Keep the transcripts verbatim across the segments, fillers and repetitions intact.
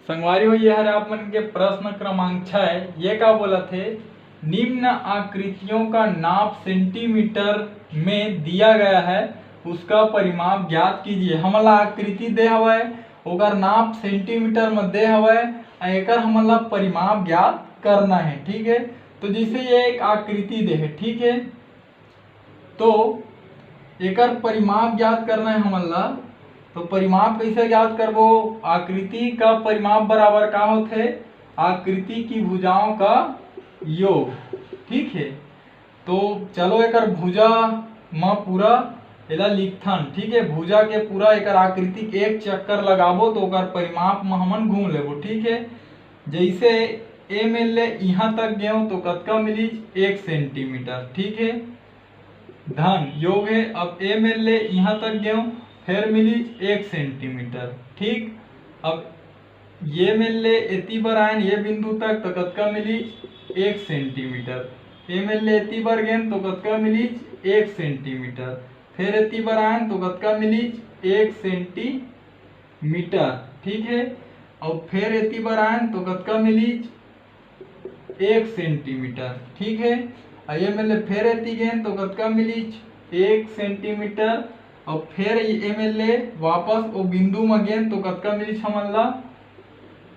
संगवारी हो, ये हर आप मन के प्रश्न क्रमांक छह। ये का बोलत हे, निम्न आकृतियों का नाप सेंटीमीटर में दिया गया है, उसका परिमाप ज्ञात कीजिए। हमन ला आकृति दे हवय, ओकर नाप सेंटीमीटर में दे हवय, अउ एकर हमन ला परिमाप ज्ञात करना है। ठीक है, तो जैसे ये एक आकृति दे है, ठीक है, तो एकर परिमाप ज्ञात करना है हमन ला। तो परिमाप कैसे ज्ञात करबो? आकृति का परिमाप बराबर का होथे? आकृति की भुजाओं का योग। ठीक है, तो चलो एकर भुजा म पूरा एला लिखथन। ठीक है, भुजा के पूरा एकर आकृति के एक चक्कर लगाबो तो ओकर परिमाप म हमन घूम लेबो। ठीक है, जैसे ए मेर ले इहाँ तक गेंव तो कतका मिलिस? एक सेंटीमीटर। ठीक है, धन योग है। अब ए मेर ले इहाँ तक गेंव, फेर मिलिस एक सेंटीमीटर। ठीक, अब ये मेर ले एती बर आयन ये बिंदु तक तो कतका मिलिस? एक सेंटीमीटर। ए मेर ले एती बर गेन तो कतका मिलिस? एक सेंटीमीटर। फेर एती बर आयन तो कतका मिलिस? एक सेंटीमीटर। ठीक है, अउ फेर एती बर आयन तो कतका मिलिस? एक सेंटीमीटर। ठीक है, अउ ये मेर ले फेर एती गेन तो कतका मिलिस? एक सेंटीमीटर। अउ फेर ये मेर ले वापस ओ बिंदु म गेन तो कतका मिलिस हमन ला?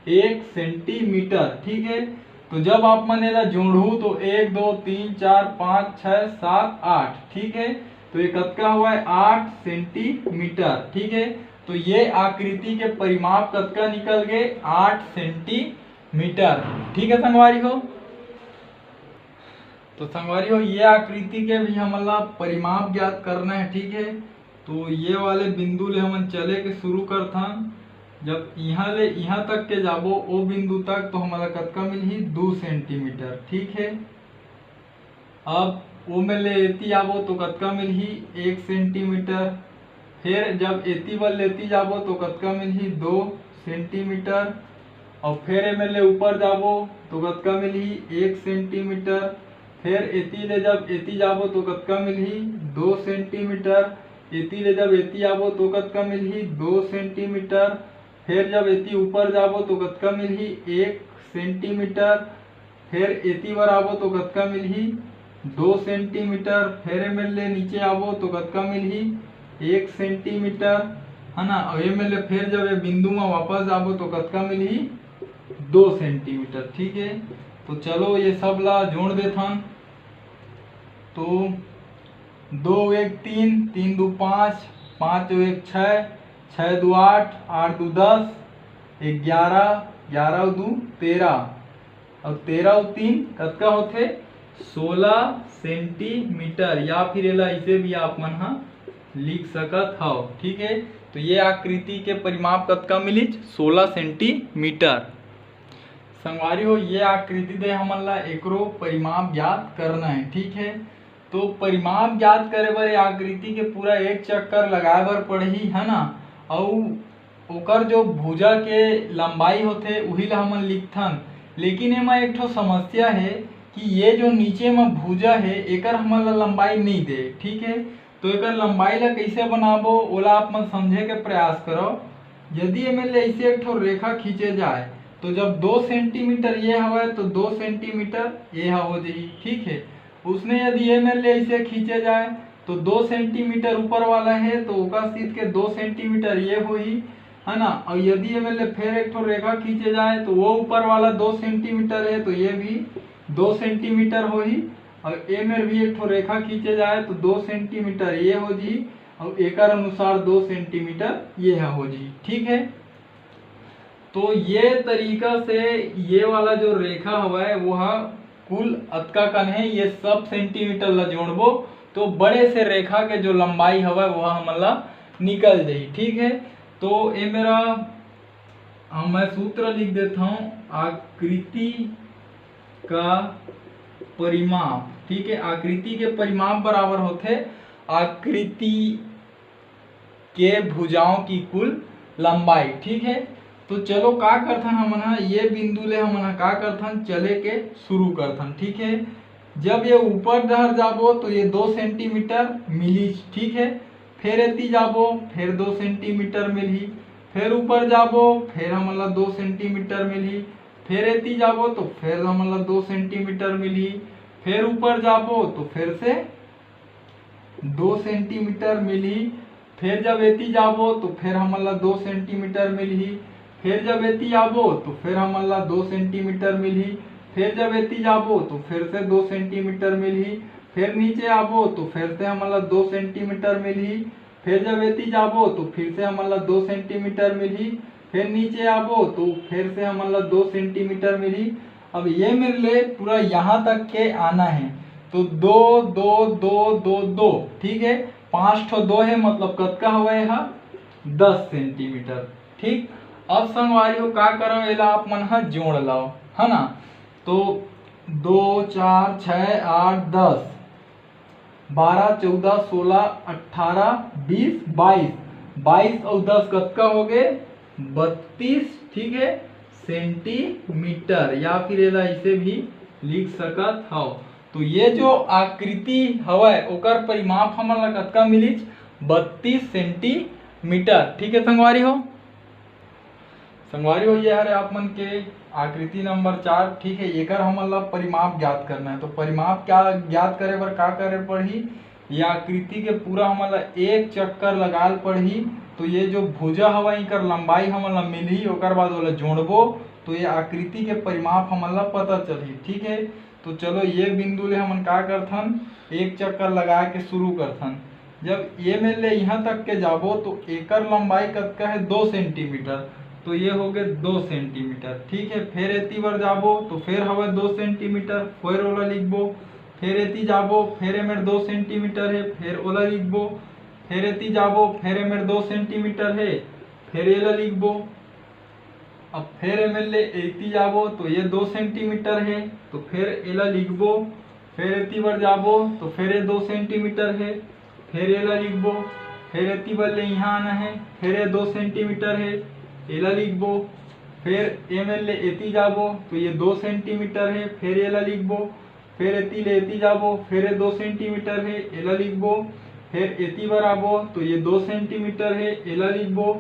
एक सेंटीमीटर। ठीक है, तो जब आप मन एला जोड़हू तो एक, दो, तीन, चार, पाँच, छः, सात, आठ। ठीक है, तो ये कतका हुआ है? आठ सेंटीमीटर। ठीक है, तो ये आकृति के परिमाप कतका निकल गए? आठ सेंटीमीटर। ठीक है संगवारी हो, तो संगवारी हो, ये आकृति के भी हमन ला परिमाप ज्ञात करना है। ठीक है, तो ये वाले बिंदु ले हमन चले के शुरू करथन। जब इहाँ ले इहाँ तक के जाबो, ओ बिंदु तक, तो हमन ला कतका मिलही? दू सेंटीमीटर। ठीक है, अब ओ में ले एती आबो तो कतका मिलही? एक सेंटीमीटर। फिर जब एती बर लेती जाबो तो कतका मिलही? दो सेंटीमीटर। और फिर ए में ले ऊपर जाबो तो कतका मिलही? एक सेंटीमीटर। फिर एती ले जब एती जाबो तो कतका मिलही? दो सेंटीमीटर। एती ले जब एती आबो तो कतका मिलही? दो सेंटीमीटर। फिर जब एती ऊपर जाबो तो कतका मिलही? एक सेंटीमीटर। फिर एती बर आबो तो कतका मिलही? दो सेंटीमीटर। फिर ए मेर ले नीचे आबो तो कतका मिलही? एक सेंटीमीटर, है ना। और ए मेर ले फिर जब ये बिंदु में वापस आबो तो कतका मिलही? दो सेंटीमीटर। ठीक है, तो चलो ये सब ला जोड़ देथन। तो दो एक तीन, तीन दो पाँच, पाँच एक छः, छः दो आठ, आठ दो दस, ग्यारह, ग्यारह दो तेरह, और तेरह और तीन कतका होथे? सोलह सेंटीमीटर, या फिर एला इसे भी आप मन ह लिख सकत हव। ठीक है, तो ये आकृति के परिमाप कतका मिलिच? सोलह सेंटीमीटर। संगवारी हो, ये आकृति दे हमन ला एकरो परिमाप ज्ञात करना है। ठीक है, तो परिमाप ज्ञात करे बर ये आकृति के पूरा एक चक्कर लगाए बर पड़ही, है ना। अउ ओकर जो भुजा के लंबाई होथे उही ला हमन लिखथन। लेकिन एमा एक ठो समस्या है कि ये जो नीचे म भुजा है एकर हमन ला लंबाई नहीं दे। ठीक है, तो एकर लंबाई ला कैसे बनाबो ओला आप मन समझे के प्रयास करो। यदि एमे ले ऐसे एक ठो रेखा खींचे जाए तो जब दो सेंटीमीटर ये हवय तो दो सेंटीमीटर ये ह हो जाही। ठीक है, उसने यदि एमे ले ऐसे खींचे जाए तो दो सेंटीमीटर ऊपर वाला है तो ओकर सीध के दो सेंटीमीटर ये होही, है ना। और यदि एमे ले फिर एक ठो रेखा खींचे जाए तो वो ऊपर वाला दो सेंटीमीटर है तो ये भी दो सेंटीमीटर होही। और एमे भी एक ठो रेखा खींचे जाए तो दो सेंटीमीटर ये हो जी, और एकर अनुसार दो सेंटीमीटर ये ह हो जी। ठीक है, तो ये तरीका से ये वाला जो रेखा हवय वो ह कुल अतका कन है, ये सब सेंटीमीटर ला जोड़बो तो बड़े से रेखा के जो लंबाई हवय वो ह हमन ला निकल जाही। ठीक है, तो ए मेरा, हाँ, मैं सूत्र लिख देता हूँ, आकृति का परिमाप। ठीक है, आकृति के परिमाप बराबर होथे आकृति के भुजाओं की कुल लंबाई। ठीक है, तो चलो का करथन हमन ह, ये बिंदु ले हमन ह का करथन, चले के शुरू करथन। ठीक है, जब ये ऊपर डहर जाबो तो ये दो सेंटीमीटर मिलिस। ठीक है, फिर एती जाबो, फिर दो सेंटीमीटर मिलही, फिर ऊपर जाबो, फिर हमन ला दो सेंटीमीटर मिलही। फिर एती जाबो तो फिर हमन ला दो सेंटीमीटर मिलही। फिर ऊपर जाबो तो फिर से दो सेंटीमीटर मिलही। फिर जब एती जाबो तो फिर हमन ला दो सेंटीमीटर मिलही। फिर जब एती आबो तो फिर हमन ला दो सेंटीमीटर मिलही। फिर जब एती जाबो तो फिर से दो सेंटीमीटर मिलही। फिर नीचे आबो तो फिर से हमन ला दो सेंटीमीटर मिलही। फिर जब एती जाबो तो फिर से हमन ला दो सेंटीमीटर मिलही। फिर नीचे आबो तो फिर से हमन ला दो सेंटीमीटर मिलही। अब ये मेर ले पूरा यहाँ तक के आना है, तो दो, दो, दो, दो, दो, ठीक है, पांच ठो दो है, मतलब कतका हवय हा? दस सेंटीमीटर। ठीक, अब संगवारी हो का करव, एला आप मन हा जोड़ लाओ, है ना? तो दो, चार, छः, आठ, दस, बारह, चौदह, सोलह, अट्ठारह, बीस, बाईस, बाईस और दस कतका हो गए? बत्तीस, ठीक है, सेंटीमीटर, या फिर एला ऐसे भी लिख सकत हव। तो ये जो आकृति हवय ओकर परिमाप हमन ला कतका मिलिच? बत्तीस सेंटीमीटर। ठीक है संगवारी हो, संगवारी हो, ये हरे आप मन के आकृति नंबर चार। ठीक है, एकर हमन ला परिमाप ज्ञात करना है। तो परिमाप क्या ज्ञात करे बर का करे पड़ही? ये आकृति के पूरा हमन ला एक चक्कर लगाल पड़ही। तो ये जो भुजा हवा, इकर लंबाई हमन ला मिलही, ओकर बाद ओला जोड़बो तो ये आकृति के परिमाप हमन ला पता चलही। ठीक है, तो चलो ये बिंदु ले हमन का करथन, एक चक्कर लगा के शुरू करथन। जब ये मेर ले यहाँ तक के जाबो तो एकर लंबाई कतका है? दो सेंटीमीटर। तो ये हो गए दो सेंटीमीटर। ठीक है, फिर एती बर जाबो तो फिर हवे दो सेंटीमीटर, फिर ओला लिखबो। फिर एती जाबो, फिर एमेर दो सेंटीमीटर है, फिर ओला लिखबो। फिर एती जाबो, फिर एमेर दो सेंटीमीटर है, फिर एला लिखबो। अब फिर एमेर ले एती जाबो तो ये दो सेंटीमीटर है, तो फिर एला लिखबो। फिर एती बर जाबो तो फिर ये दो सेंटीमीटर है, फिर एला लिखबो। फिर एती बर ले यहाँ आना है, फिर ये दो सेंटीमीटर है, एला लिखबो। फिर एमेर ले एती जाबो तो ये दो सेंटीमीटर है, फिर एला लिखबो। फिर एती ले एती जाबो, फिर ये दो सेंटीमीटर है, एला लिखबो। फिर एती बर आबो तो ये दो सेंटीमीटर है, एला लिखबो।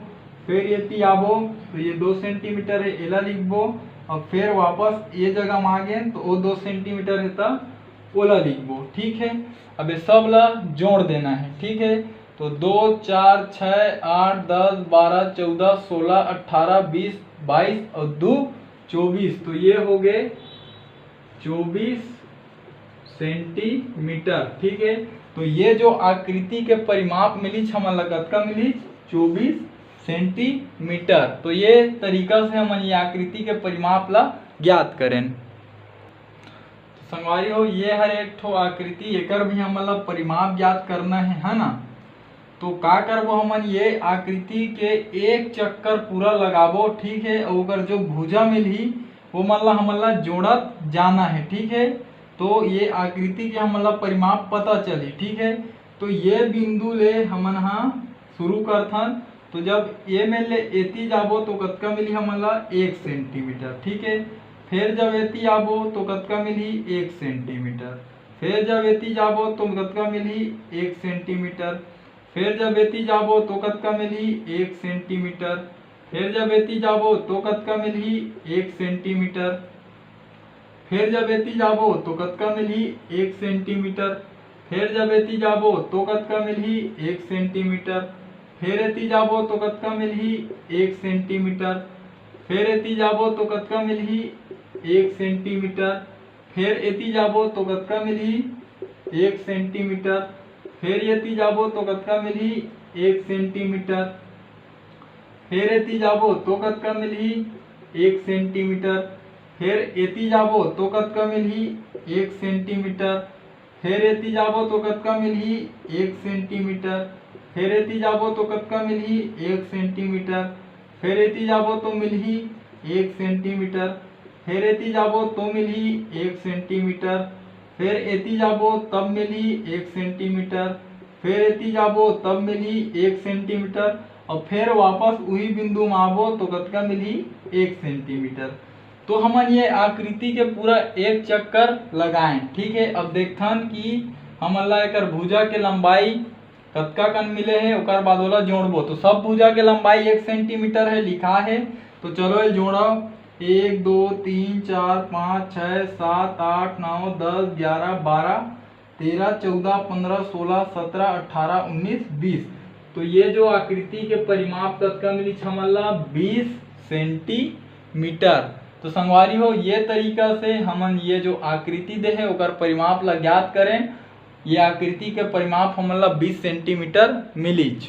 फिर एती आबो तो ये दो सेंटीमीटर है, एला लिखबो। अब फिर वापस ये जगह में आ गेन तो वो दो सेंटीमीटर है, त ओला लिखबो। ठीक है, अब ये सब ला जोड़ देना है। ठीक है, तो दो, चार, छः, आठ, दस, बारह, चौदह, सोलह, अट्ठारह, बीस, बाईस और दो चौबीस, तो ये हो गए चौबीस सेंटीमीटर। ठीक है, तो ये जो आकृति के परिमाप मिलिच हमन ला, कतका मिलिच? चौबीस सेंटीमीटर। तो ये तरीका से हमन ये आकृति के परिमाप ला ज्ञात करेन। तो संगवारी हो, ये हर एक ठो आकृति, एकर भी हमन ला परिमाप ज्ञात करना है, है ना? तो का करबो हमन, ये आकृति के एक चक्कर पूरा लगाबो, ठीक है, अउ ओकर जो भुजा मिलही वो मन ला हमन ला जोड़त जाना है, ठीक है। तो ये आकृति के हमन ला परिमाप पता चलही, ठीक है। तो ये बिंदु ले हमन हा शुरू करथन। तो जब ये मेर ले एती जाबो तो कतका मिलही हमन ला? एक सेंटीमीटर, ठीक है। फिर जब एती आबो तो कतका मिलही? एक सेंटीमीटर। फिर जब एती जाबो तो कतका मिलही? एक सेंटीमीटर। फिर जब एती जाबो तो कतका मिलही? एक सेंटीमीटर। फिर जब एती जाबो तो कतका मिलही? एक सेंटीमीटर। फिर जब एती जाबो तो कतका मिलही? एक सेंटीमीटर। फिर जब एती जाबो तो कतका मिलही? एक सेंटीमीटर। फिर एती जाबो तो कतका मिलही? एक सेंटीमीटर। फिर एती जाबो तो कतका मिलही? एक सेंटीमीटर। फिर एती जाबो तो कतका मिलही? एक सेंटीमीटर। फिर एती जाबो तो कतका मिलही? एक सेंटीमीटर। फिर एती जाबो तो कतका मिलही? एक सेंटीमीटर। फिर एती जाबो तो कतका मिलही? एक सेंटीमीटर। फिर एती जाबो तो कतका मिलही? एक सेंटीमीटर। फिर एती जाबो तो कतका मिलही? एक सेंटीमीटर। फिर एती जाबो तो मिलही एक सेंटीमीटर। फिर एती जाबो तो मिलही एक सेंटीमीटर। फिर एती जाबो तब मिलही एक सेंटीमीटर। फिर एती जाबो तब मिलही एक सेंटीमीटर। और फिर वापस उही बिंदु में आबो तो कतका मिलही? एक सेंटीमीटर। तो हमन ये आकृति के पूरा एक चक्कर लगाएं, ठीक है। अब देखथन कि हमन ला एकर भुजा के लंबाई कतका कन मिले हे, ओकर बाद ओला जोड़बो। तो सब भुजा के लंबाई एक सेंटीमीटर हे, लिखा हे। तो चलो, ये जोड़ो, एक, दो, तीन, चार, पाँच, छः, सात, आठ, नौ, दस, ग्यारह, बारह, तेरह, चौदह, पन्द्रह, सोलह, सत्रह, अठारह, उन्नीस, बीस। तो ये जो आकृति के परिमाप कतका मिलिच हमन ला? बीस सेंटीमीटर। तो संगवारी हो, ये तरीका से हमन ये जो आकृति दे हे, ओकर परिमाप ला ज्ञात करें। ये आकृति के परिमाप हमन ला बीस सेंटीमीटर मिलिच।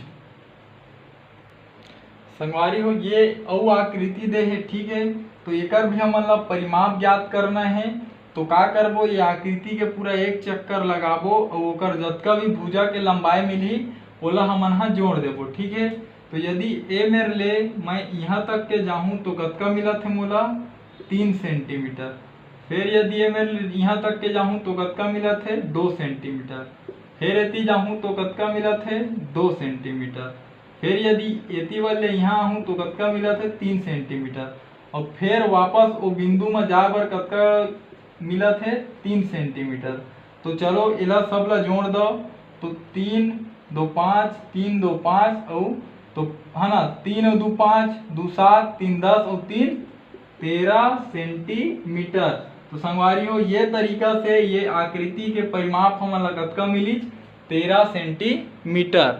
संगवारी हो, ये अउ आकृति दे हे, ठीक है, तो एकर भी हमन ला परिमाप ज्ञात करना है। तो का करबो, ये आकृति के पूरा एक चक्कर लगाबो अउ ओकर जतका भी भुजा के लंबाई मिलही, ओला हमन हा जोड़ देबो, ठीक है। तो यदि ए मेर ले मैं यहाँ तक के जाहूँ तो कतका मिलत हे मोला? तीन सेंटीमीटर। फिर यदि ए मेर ले यहाँ तक के जाहूँ तो कतका मिलत हे? दो सेंटीमीटर। फिर एती जाहूँ तो कतका मिलत हे? दो सेंटीमीटर। फिर यदि एती बर ले यहाँ आहूँ तो कतका मिलत हे? तीन सेंटीमीटर। और फिर वापस ओ बिंदु म जाए बर कतका मिलत हे? तीन सेंटीमीटर। तो चलो, एला सब ला जोड़ दो। तो तीन दो पाँच, तीन दो पाँच, अउ तो है ना, तीन अउ दो पाँच, दो सात, तीन दस अउ तीन तेरह सेंटीमीटर। तो संगवारी हो, ये तरीका से ये आकृति के परिमाप हमन ला कतका मिलिच? तेरह सेंटीमीटर।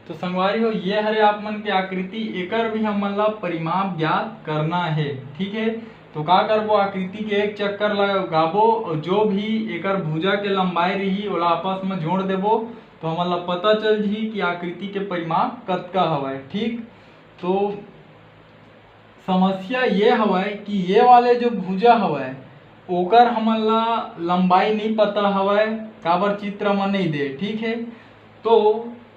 तो संगवारी हो, ये हरे आप मन के आकृति, एकर भी हमन ला परिमाप ज्ञात करना है, ठीक है। तो का करबो, आकृति के एक चक्कर लगाबो और जो भी एकर भुजा के लंबाई रही, ओला आपस में जोड़ देबो, तो हमन ला पता चल जही कि आकृति के परिमाप कतका हवय, ठीक। तो समस्या ये हवय कि ये वाले जो भुजा हवय, ओकर हमन ला लंबाई नहीं पता हवय, काबर चित्र म नहीं दे, ठीक है। तो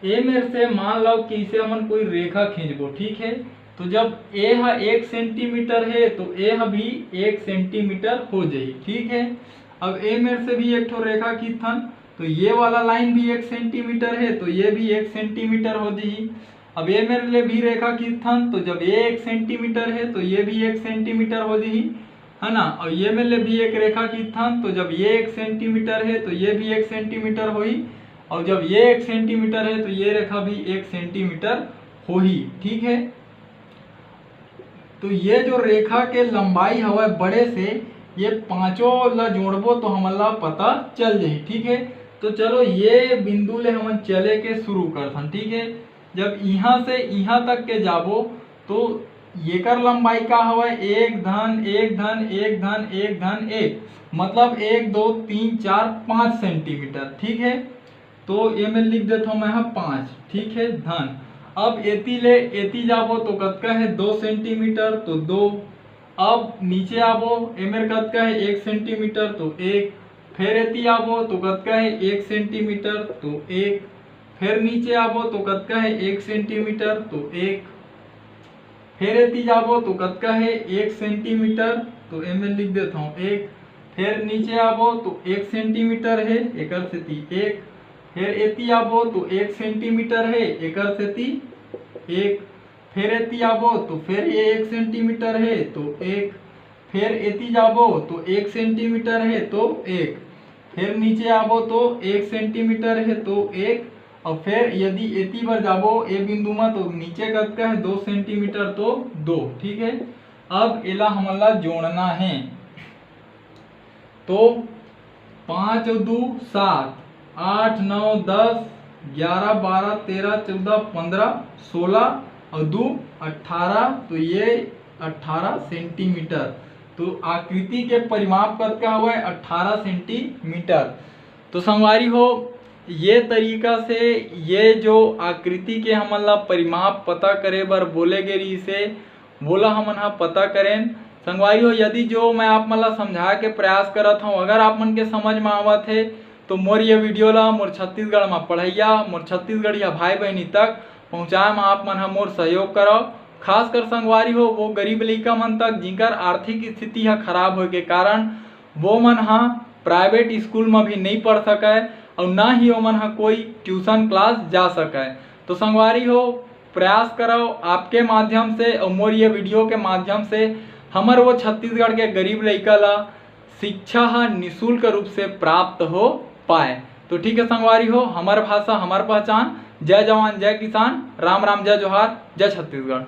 ए मेर से मान लो कि इसे हमन कोई रेखा खींचबो, ठीक है। तो जब ए ह एक सेंटीमीटर है तो ए ह भी एक सेंटीमीटर हो जाही, ठीक है। अब ए मेर से भी एक ठो रेखा खींचथन, तो ये वाला लाइन भी एक सेंटीमीटर है तो ये भी एक सेंटीमीटर हो जाही। अब ए मेर ले भी रेखा खींचथन, तो जब ये एक सेंटीमीटर है तो ये भी एक सेंटीमीटर हो जाही, है ना। और ये मेर ले भी एक रेखा खींचथन, तो जब ये एक सेंटीमीटर है तो ये भी एक सेंटीमीटर होही, और जब ये एक सेंटीमीटर है तो ये रेखा भी एक सेंटीमीटर होही, ठीक है। तो ये जो रेखा के लंबाई हवय बड़े से, ये पांचों ला जोड़बो तो हमन ला पता चल जाही, ठीक है। तो चलो, ये बिंदु ले हमन चले के शुरू करथन, ठीक है। जब यहाँ से यहाँ तक के जाबो तो येकर लंबाई का हवय? एक धन एक धन एक धन एक धन एक, मतलब एक, दो, तीन, चार, पाँच सेंटीमीटर, ठीक है। तो ए मेर लिख देथव मैं ह पाँच, ठीक है, धन। अब एती ले एती जाबो तो कतका है? दो सेंटीमीटर, तो दो। अब नीचे आबो, ए मेर कतका है? एक सेंटीमीटर, तो एक। फिर एती आबो तो कतका है? एक सेंटीमीटर, तो एक। फिर नीचे आबो तो कतका है? एक सेंटीमीटर, तो एक। फिर एती जाबो तो कतका है? एक सेंटीमीटर, तो ए मेर लिख देथव एक। फिर नीचे आबो तो एक सेंटीमीटर है, एकर सेती एक। फिर एती आबो तो एक सेंटीमीटर है, एकर सेती एक। फिर एती आबो तो फिर ये एक सेंटीमीटर है, तो एक। फिर एती जाबो तो एक सेंटीमीटर है, तो एक। फिर नीचे आबो तो एक सेंटीमीटर है, तो एक। और फिर यदि एती बर जाबो ए बिंदु म, तो नीचे कतका है? दो सेंटीमीटर, तो दो, ठीक है। अब एला हमन ला जोड़ना है, तो पाँच और दो सात, आठ, नौ, दस, ग्यारह, बारह, तेरह, चौदह, पन्द्रह, सोलह और दो अठारह, तो ये अठारह सेंटीमीटर। तो आकृति के परिमाप कतका हवय? अठारह सेंटीमीटर। तो संगवारी हो, ये तरीका से ये जो आकृति के हमन ला परिमाप पता करे बर बोले गे रहिस हे, वोला हमन ह पता करेन। संगवारी हो, यदि जो मैं आप मन ला समझाए के प्रयास करत हव, अगर आप मन के समझ म आवत हे, तो मोर ये वीडियो ला मोर छत्तीसगढ़ म पढ़इया, मोर छत्तीसगढ़िया भाई बहिनी तक पहुँचाए म आप मन ह मोर सहयोग करव। खासकर संगवारी हो, वो गरीब लइका मन तक, जिनकर आर्थिक स्थिति ह खराब होए के कारण वो मन ह प्राइवेट स्कूल म भी नइ पढ़ सकय, अउ ना ही ओमन ह कोई ट्यूशन क्लास जा सकय। तो संगवारी हो, प्रयास करव आपके माध्यम से अउ मोर ये वीडियो के माध्यम से हमर वो छत्तीसगढ़ के गरीब लइका ला शिक्षा ह निशुल्क रूप से प्राप्त हो पाए। तो ठीक है संगवारी हो, हमर भाषा हमर पहचान। जय जवान, जय किसान, राम राम, जय जोहार, जय छत्तीसगढ़।